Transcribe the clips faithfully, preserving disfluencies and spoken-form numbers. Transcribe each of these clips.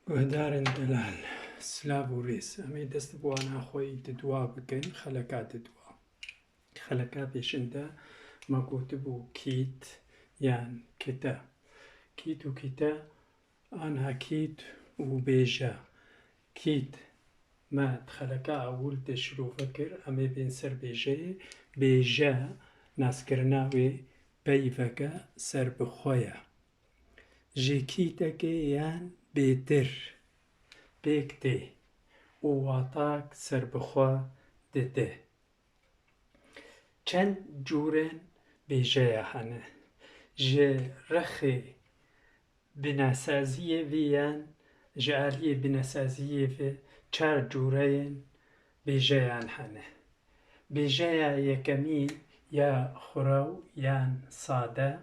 Guhdarên delal, silav û rêz. Em ê dest bi wana xwe yî di dua bikin, xeleka di dua. Xeleka pêşin de me gotibû kît yan kite. Kît û kîte, anha kît û bêje. Kît me di xeleka ewil de şirove kir, em ê bên ser bêjeyê. Bêje, naskirina wê peyveke serbixwe ye. Ji kîtekê yan bêtir pêk tê û watak serbixwe dide. Çend cûrên bêjeya hene. Ji rexê binesaziyê vê yan ji aliyê binesaziyê ve çar cûreyên bêjeyan hene. Bêjeya yekemîn ya xurew yan sade,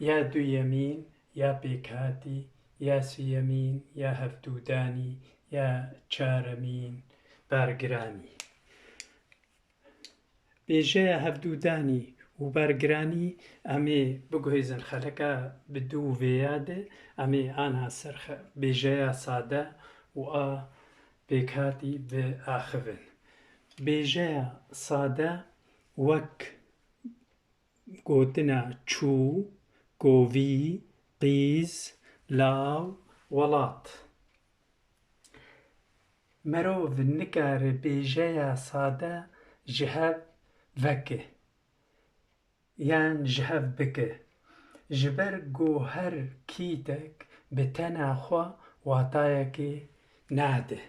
ya duyemîn ya pêkhatî, ya sêyemîn ya hevdûdanî, ya çaremîn bergiranî. Bêjeya hevdûdanî û bergiranî em ê biguhêzin xeleka bi dû vêya de, em ê anha ser xe-, bêjeya sade û a pêkhatî biaxivin. Bêjeya sade wek gotina çû, kovî, qîz, law, welat. Merov nikare bêjeya sade ji hev veke yan ji hev bike. Ji ber ku her kîtek bi tena xwe watayekê nade.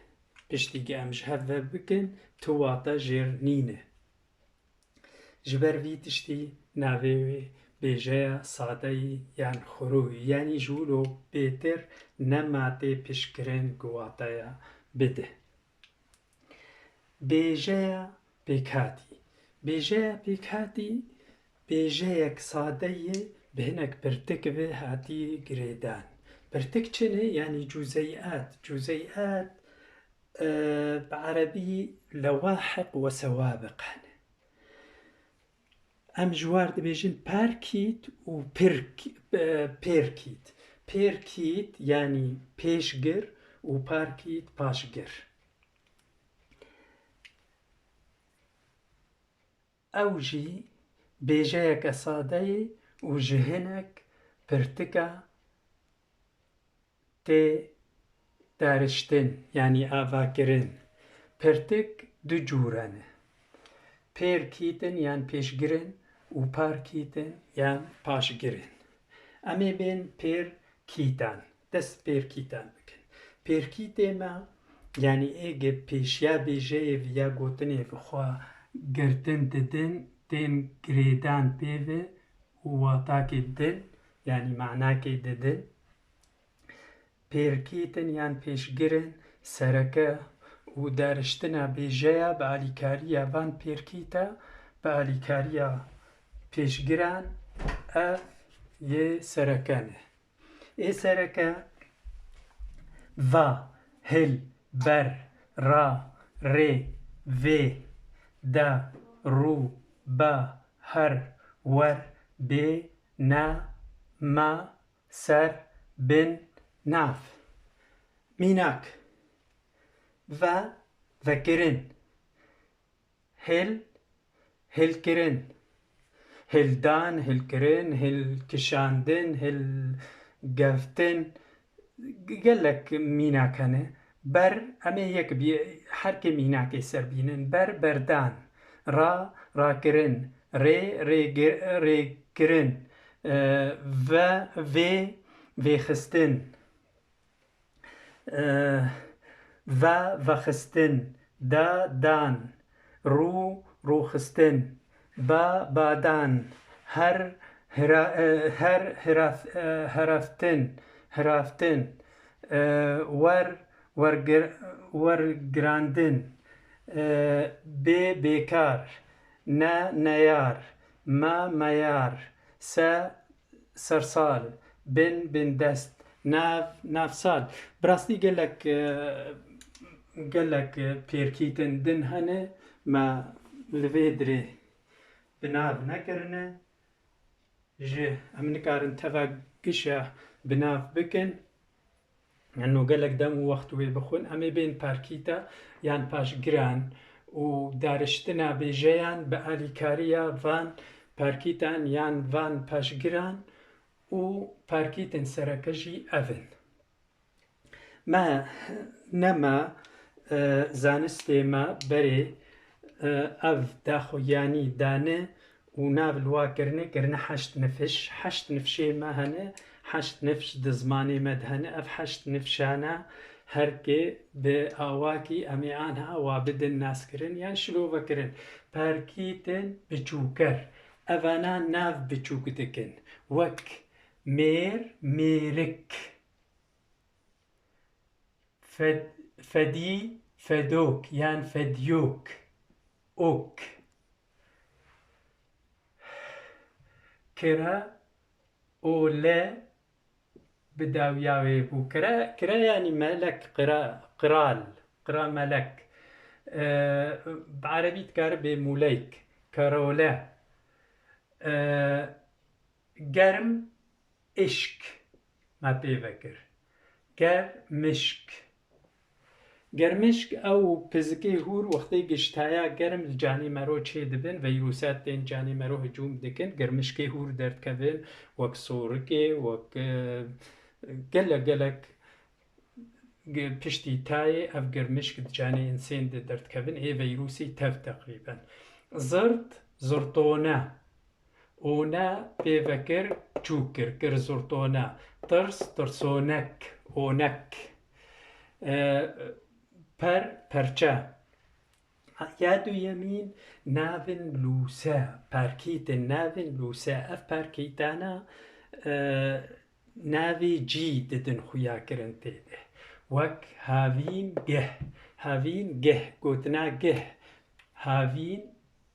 Piştî ku em ji hev ve bikin, tu wata jêr nîne. Ji ber vî tiştî navê wê bêjeya sadeyî yan xurûyî, yanî ji wilo bêtir nema tê piştkirin ku wateya bide. Bêjeya pêkhatî. Bêjeya pêkhatî bêjeyek sade ye, bi hinek pirtik ve hatiye girêdan. Pirtik çi ne? Yanî cuzeyat. Cuzeyat, e, bi erebî lewahiq we sewabiq hene. Em ji war dibêjin perkît û pirk-, e, pêrkît. Pêrkît yanî pêşgir û parkît paşgir. Ew jî bêjeyeke sade ye û ji hinek pirtika tê dariştin, yanî avakirin. Pirtik du cûre ne. Pêr kîtin yan pêşgirin û par kîtin yan paşgirin. Em ê bên pêr kîtan. Dest pêr kîtan bikin. Pêr kîtê me, yanî ê ge pêşiya bêjeyê viya gotinê bi xwe girtin didin, tên girêdan pê ve û watakê din, yanî manakê didin. Pêrkîtin yan pêşgirin sereke û dariştina bêjeya bi alîkariya van pêrkîta, bi alîkariya pêşgiran, ev yê sereke ne. Ê sereke: va, hil, ber, ra, rê, vê, de, rû, ba, her, wer, bê, na, ma, ser, bin, nav. Mînak: ve, vekirin. Hil, hilkirin. Hildan, hilkirin, hilkişandin, hilgeftin. Gelek mînak hene. Ber, em ê yek bi herkê mînakê ser bînin. Ber, berdan. Ra, rakirin. Rê, rêgi-, rêkirin. E, ve, vê, vêxistin. E, ve, vexistin. De, dan. Rû, rûxistin. Be, badan. Her, hira-, e, her, hiraf-, e, heraftin, hiraftin. E, wer, wergir-, wergirandin. E, bê, bêkar. Ne, neyar. Me, meyar. Se, sersal. Bin, bindest. Nav, navsal. Bi rastî gelek, e, gelek, e, pêrkîtin din hene, me li vê dirê bi nav nekirine. Ji em nikarin teva gişa bi nav bikin. Yanî gelek dem û wext wê bixwin, em ê bên parkîta yan paşgiran û dariştina bêjeyan bi alîkariya van parkîtan yan van paşgiran û parkîtên sereke jî ev in. Me, ne me, e, zanistê me berê, e, ev daxuyanî dane û nav li wa kirine, kirine heşt nifiş. Heşt nifşê me hene, heşt nifş di zimanê me de hene. Ev heşt nifşana herkê bi awakî em ê anha wa bidin naskirin yan şilove kirin. Parkîtên biçûker. Evana nav biçûk dikin. Wek mêr, mêrik. Fed-, fedî, fedok yan fedyok. Ok. Kira, ole, bi dawiya wê bû. Kira, kira yanî melek, qira, qiral, qira melek. Ee, bi erebî dikare bê muleyk, karole. Ee, germ, işk me pê vekir. Germişk. Germişk ew pizikê hûr wextê giştaya germ li canê mero çê dibin, veyrûsat tên canê mero hicûm dikin, germişkê hûr derdikevin, wek sorikê, wek, e, gelek gelek ge-, piştî tayê ev germişk di canê insên de derdikevin, ê veyrûsî tev teqrîben. Zirt, zirtone. One pê vekir, çûk kir, kir zirtone. Tirs, tirsonek, onek. E, per, perçe. Ya duyemîn navên lûse, parkîtên navên lûse. Ev parkîtana, e, navê cî didin xuyakirin tê de. Wek havîn geh. Havîn geh, gotina geh. Havîn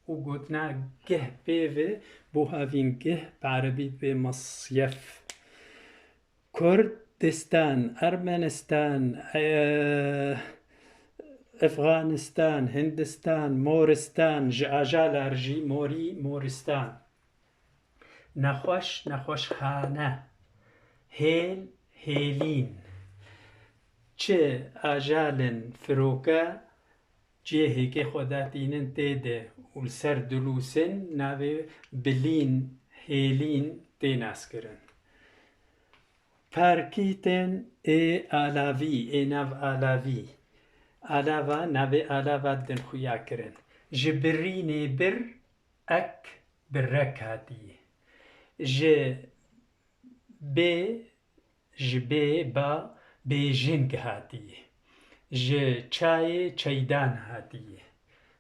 û gotina geh pê ve bû havîn geh, bi erebî dibê mesyef. Kurdistan, Ermenistan, e, Efxanistan, Hindistan, Moristan, ji ajalar jî morî, moristan. Nexweş, nexweşxane. Hêl, hêlîn. Çi ajalin firoke cihêkê xwe datînin tê de û li ser dilûsin navê bilîn, hêlîn tê naskirin. Parkîtên ê alavî, ê nav alavî. Alava, navê alava din xuya kirin. Ji birînê bir, ek, birek hatiye. Ji bê, ji bê ba bêjing hatiye. Ji çayê çeydan hatiye.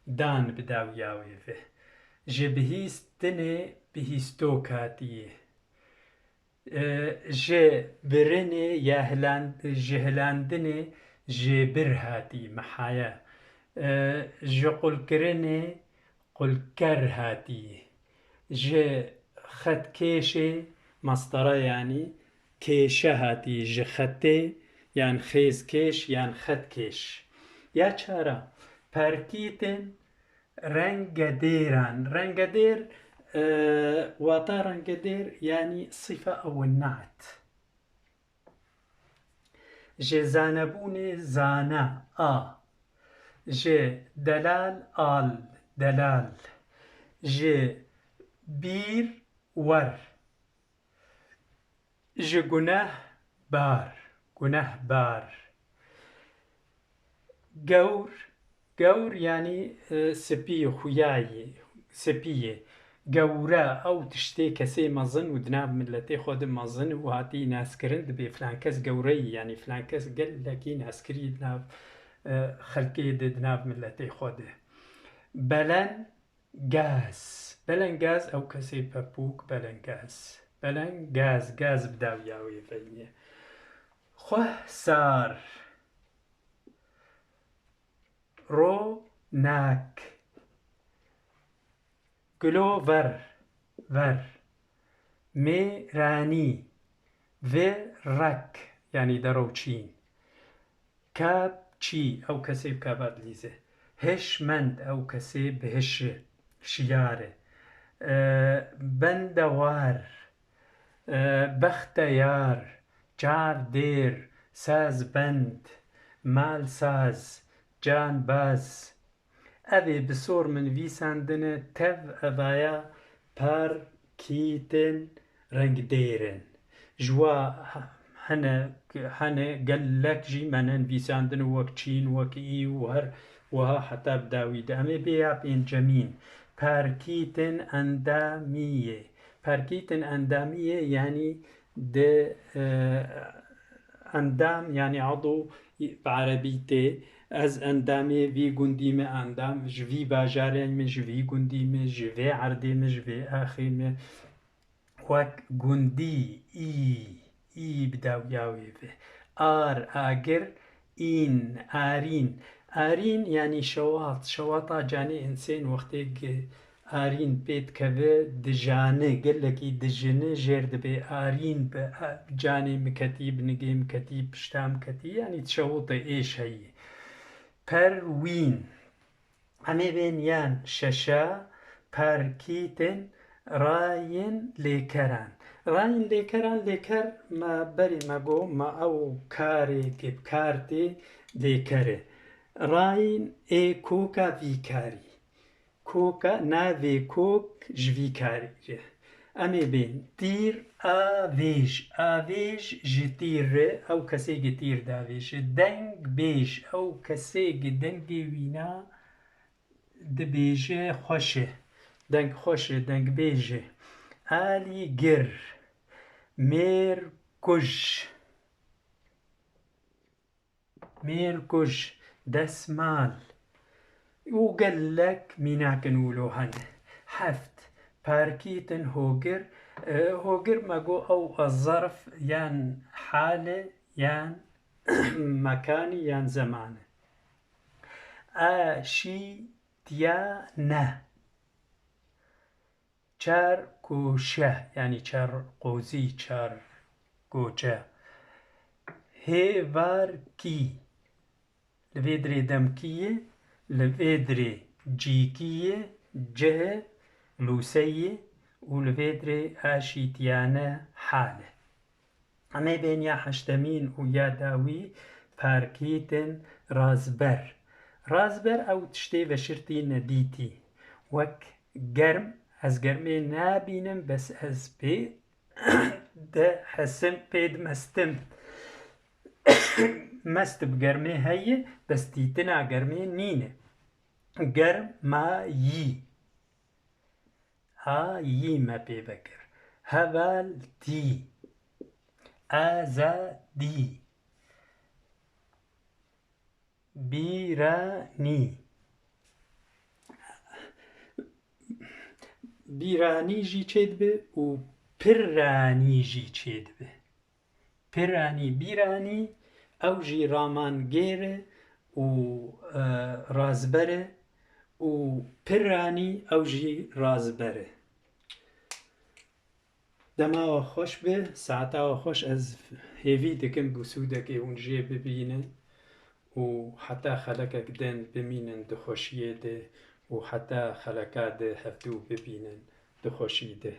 Dan bi dawiya wê ve. Ji bihîstinê bihîstok hatiye. E, ji birinê ya hiland-, ji hilandinê jêbir hatî, mihaye. E, ji qulkirinê qulker hatî. Ji xetkêşê, mastara yanî, kêşe hatî. Ji xetê, yan xêzkêş, yan xetkêş. Ya çara, perkîtin Rengedêran. Rengedêr, e, wata rengedêr, yanî sife ew nat. Ji zanebûnê zana, a. Ji delal, al, delal. Ji bîr, wer. Ji guneh bar, guneh bar. Gewr, gewr yanî, e, spî, xuyayê, spî yê. Gewre, ew tiştê kesê mezin û di nav miletê xwe de mezin û hatî naskirin, dibê filan kes gewre yî, yanî filan kes gelekî naskirî di nav, e, xelkê de, di nav miletê xwe de. Belen, Gaz. Belengaz, ew kesê pepûk, belengaz. Belengaz, gaz bi dawiya wê ve ye. Xwehsar. Ronak. Gilover, ver. Mêranî. Virek, yanî derew çîn. Kab çî, ew kesê bi kaba dilîze. Hişmend, ew kesê bi hiş e, şiyar e. E, bendewar, e, bexteyar, çavdêr, Sazbend, malsaz, canbaz. Ev ê bi sor min vîsandine, tev evaya parkîtin rengdêr in. Ji wa hene, hene gelek jî me nenvîsandin wek çîn, wek î û her wiha heta bi dawî de. Em ê bê ya pêncemîn. Parkîtin endamiyê. Parkîtin endamiyê yanî di, e, endam, yanî edo bi erebî tê. Ez endamê vî gundî me, endam ji vî bajarê me, ji vî gundî me, ji vê erdê me, ji vê axê me. Wek gundî, î, î bi dawiya wê ve. Ar, agir, în, arîn. Arîn yanî şewat. Şewata canê insên wextê arîn pê dikeve, dijane, gelekî dijine, jêr dibê arîn bi, a, canê min ketî, bi nigê min ketî, pişta min ketî, yanî dişewite, êş heye. Perwîn. Em ê bên yan şeşa, parkîtin rayên lêkeran. Rayên lêkeran, lêker me berê me got, me ew karê ke bi kar tê lêker e. Rayên ê koka vî karî. Koka, navê kok ji vî karî ye. Em ê bên tîr, avêj. Avêj ji tîr re, ew kesê ke tîr davêje. Dengbêj, ew kesê ke dengê wîna dibêje xweş e. Deng xweş e, dengbêj e. Alîgir, mêrkuj. Mêrkuj, desmal û gelek mînakin wilo hene. Heft, parkîtin hogir. E, hogir me got ew zerf yan hal e yan mekanî yan zeman e. Aşîtiyane. Çar goşe, yanî çar qozî, çar goçe. Hêvarkî, li vê dirê demkî ye, li vê dirê cîkî ye, cih e, lûse ye û li vê dirê aşîtiyane hal e. Em ê bên ya heştemîn û ya dawî, parkîtin razber. Razber ew tiştê veşirtî nedîtî. Wek germ, ez germê nabînim, bes ez pê dihesim, pê dimestim. Mest bi germê heye, bes dîtina germê nîne. Germayî. A yî me pê vekir. Hevaltî. Azadî. Bîranî. Bîranî jî çêdibe û piranî jî çêdibe. Piranî, bîranî, ew jî ramangêr e û, e, razber e û piranî, ew jî razber e. Dema we xweş be, saeta we xweş. Ez hêvî dikim bi sûdekê hûn jê bibînin û heta xelekek din bimînin di xweşiyê de û heta xeleka di hevdû bibînin di xweşî de.